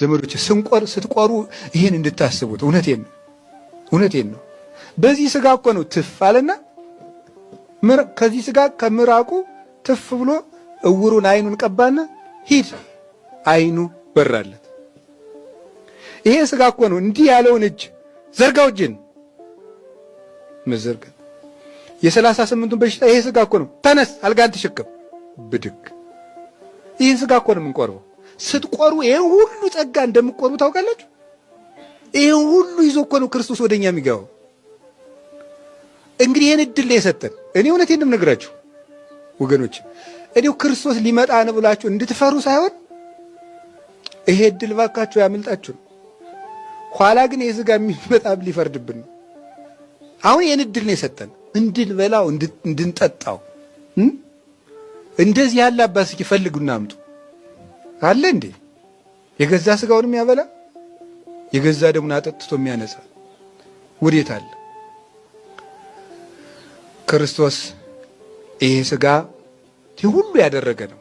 ዘመዶች ስንቆር ስትቆሩ ይህን እንድታስቡት። እውነቴን ነው፣ እውነቴን ነው። በዚህ ስጋ እኮ ነው ትፍ አለና ከዚህ ስጋ ከምራቁ ትፍ ብሎ እውሩን አይኑን ቀባና ሂድ፣ አይኑ በራለት። ይሄ ስጋ እኮ ነው እንዲህ ያለውን እጅ ዘርጋው፣ እጅን መዘርጋት የ38ቱን በሽታ ይሄ ስጋ እኮ ነው። ተነስ አልጋን ተሸከም ብድግ። ይህን ስጋ እኮ ነው የምንቆርበው። ስትቆሩ ይሄን ሁሉ ጸጋ እንደምትቆርቡ ታውቃላችሁ። ይሄን ሁሉ ይዞ እኮ ነው ክርስቶስ ወደኛ የሚገባው። እንግዲህ ይሄን እድል ላይ የሰጠን እኔ እውነቴን ነው የምነግራችሁ ወገኖች፣ እኔው ክርስቶስ ሊመጣ ነው ብላችሁ እንድትፈሩ ሳይሆን ይሄ እድል ባካችሁ ያመልጣችሁ ነው። ኋላ ግን ይሄ ስጋ የሚመጣ ሊፈርድብን ነው። አሁን ይሄን እድል ነው የሰጠን እንድንበላው እንድንጠጣው። እንደዚህ ያለ አባት እስኪ ፈልጉና አምጡ። አለ እንዴ የገዛ ስጋውን የሚያበላ የገዛ ደሙን አጠጥቶ የሚያነጻ ወዴት አለ? ክርስቶስ ይሄ ስጋ ሁሉ ያደረገ ነው።